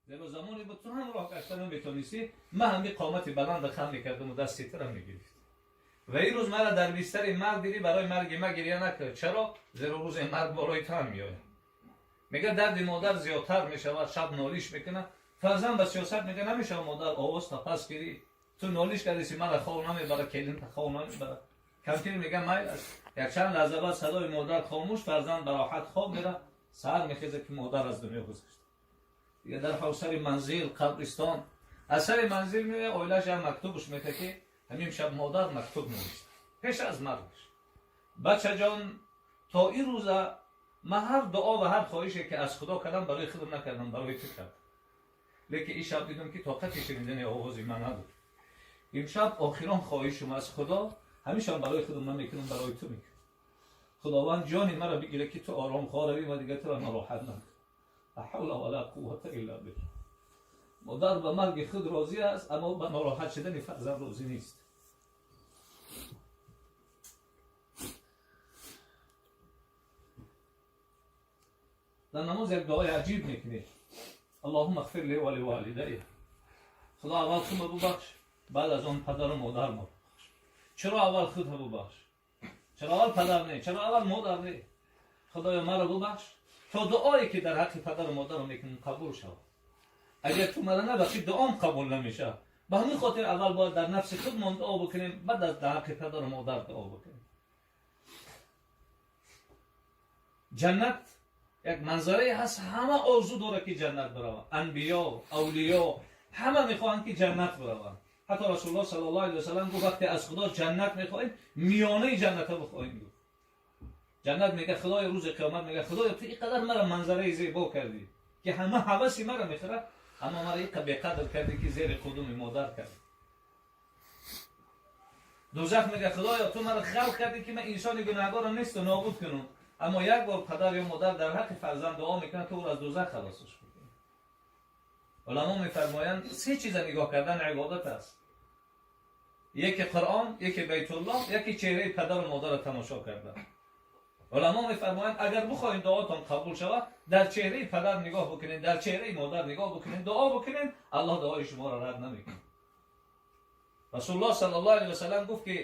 Зеро замоне буд ту ҳам роҳ гашта наметонистӣ, ман ҳами қомати баланд хам мекардам ва дасти тура мегирифт. Ва ин рӯз мара дар бистари марг дидӣ, барои марги ма гиря накард. Чаро? Зеро рӯзе марг болои ту ҳам меояд. Мега дарди модар зиёдтар мешавад, шаб нолиш мекунад. Фарзанд ба сиёсат мега намешава модар овоз та пас гирӣ. Ту нолиш кардиси мара хов намебара, келинта хов намебара. Кампир мега майл аст. Якчанд лаҳза баъд садои модар хомӯш, фарзанд ба роҳат хоб мера, саҳар мехезад ки модар аз дунё гузашта. Дига дар ҳол сари манзил, қабристон, аз сари манзил меояд, оилааш як мактубаш мета ки ҳамин шаб модар мактуб навишта пеш аз маргаш. Бачаҷон, то ин рӯза ман ҳар дуо ва ҳар хоҳише ки аз Худо кардам барои худам накардам, барои ту кардам. Лекин ин шаб дидам ки тоқати шунидани овози ман набуд. Имшаб охирон хоҳишум аз Худо, ҳамешам барои худам намекунам, барои ту мекунам. Худованд ҷони маро бигирад ки ту ором хоравӣ ва дигар туро нороҳат накунам. Ла ҳавла ва ла қуввата илла биллаҳ. Модар ба марги худ розӣ аст, аммо ба нороҳат шудани фарзанд розӣ нест. Дар намоз як дуои аҷиб мекунӣ. Аллоҳумма иғфир ли ва ливолидайя. Худо аввал худро бубахш, баъд аз он падару модарро бубахш. Чаро аввал худро бубахш? Чаро аввал падар не? Чаро аввал модар не? Худоё маро бубахш то дуое ки дар ҳаққи падару модарам мекунам қабул шавад. Агар ту маро набахшӣ, дуом қабул намешавад. Ба ҳамин хотир аввал бояд дар нафси худмон дуо бикунем, баъд аз дар ҳаққи падару модар дуо бикунем. Ҷаннат як манзарае ҳаст, ҳама орзу дорад ки ҷаннат бираванд. Анбиё, авлиё ҳама мехоҳанд ки ҷаннат бираванд. Ҳатто Расулуллоҳ саллаллоҳу алайҳи васаллам гуфт вақте аз Худо ҷаннат мехоҳем, миёнаи ҷанната бихоҳем гуфт. Ҷаннат мега Худоё рӯзи қиёмат мега Худоё ту ин қадар мара манзараи зебо кардӣ ки ҳама ҳаваси мара мехӯрад, аммо мара ин қадар беқадр кардӣ ки зери қудуми модар кардӣ. Дӯзах мега Худоё ту мара халқ кардӣ ки ман инсони гунаҳгорам несту нобуд кунам, аммо як бор падар ё модар дар ҳаққи фарзанд дуо мекунад, ту ӯро аз дӯзах халосаш мекунӣ. Уламо мефармоянд се чиза нигоҳ кардан ибодат аст. Яке Қуръон, яке Байтуллоҳ, яке чеҳраи падару модарро тамошо кардан. Уламо мефармоянд агар бихоҳед дуотон қабул шавад, дар чеҳраи падар нигоҳ бикунед, дар чеҳраи модар нигоҳ бикунед, дуо бикунед, Аллоҳ дуои шуморо рад намекунад. Расулуллоҳ саллаллоҳу алайҳи васаллам гуфт ки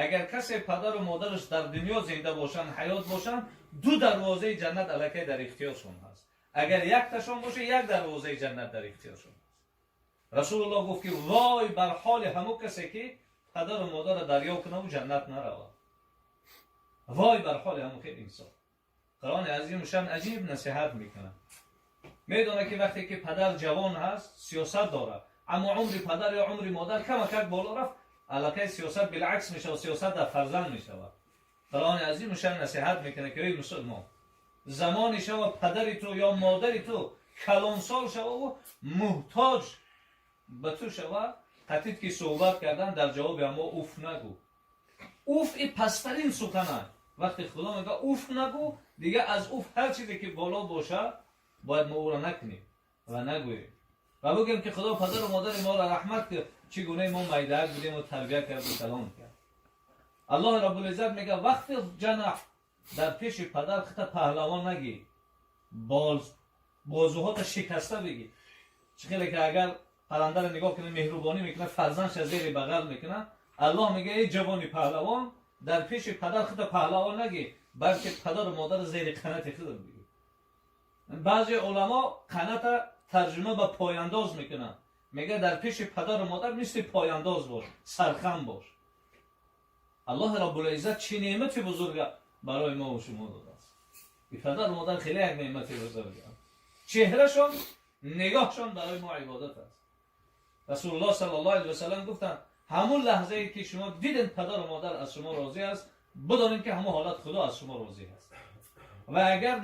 агар касе падару модараш дар дунё зинда бошанд, ҳаёт бошанд, ду дарвозаи ҷаннат аллакай дар ихтиёршон ҳаст. Агар якташон боша, як дарвозаи ҷаннат дар ихтиёршон ҳаст. Расулуллоҳ гуфт ки вой бар ҳоли ҳамон касе ки падару модарро дарёб кунаву ҷаннат наравад. Вой бар ҳоли ҳамон хел инсон. Қуръони азимушшан аҷиб насиҳат мекунад. Медонад ки вақте ки падар ҷавон ҳаст, сиёсат дорад, аммо умри падар ё умри модар камакак боло рафт, аллакай сиёсат билакс мешавад, сиёсат дар фарзанд мешавад. Қуръони азимушшан насиҳат мекунад ки эй мусулмон, замоне шава падари ту ё модари ту калонсол шававу муҳтоҷ ба ту шава, қатид ки суҳбат кардан дар ҷавоби ҳамо уф нагӯ. Уф и пасттарин сухан аст. Вақте Худо мегӯяд уф нагӯ, дига аз уф ҳар чизе ки боло бошад, бояд мо ӯро накунем ва нагӯем. Ва бигӯем ки Худо падару модари моро раҳмат кунад, чӣ гунаи мо майдаак будем ва тарбия карду калон кард. Аллоҳ Раббулиззат мегӯяд вахфиз ҷанаҳ, дар пеши падар хита паҳлавон нагӣ, бозуҳота шикаста бигӣ. Чӣ хеле ки агар паррандаро нигоҳ кунӣ, меҳрубонӣ мекунад, фарзандша зери бағал мекунад. Аллоҳ мегӯяд эй ҷавони паҳлавон, дар пеши падар хита паҳлавон нагӣ, балки падару модарро зери қанати худат бигӣ. Баъзе уламо қаната тарҷума ба пояндоз мекунанд. Мегӯяд дар пеши падару модар мисли пояндоз бош, сархам бош. Аллоҳ Раббулиззат чӣ неъмати бузурга барои мо ва шумо додааст. И падару модар хеле як неъмати бузург. Чеҳрашон, нигоҳшон барои мо ибодат аст. Расулуллоҳ саллаллоҳу алайҳи васаллам гуфтанд ҳамун лаҳзае ки шумо дидед падару модар аз шумо розӣ аст, бидонед ки ҳамун ҳолат Худо аз шумо розӣ аст. Ва агар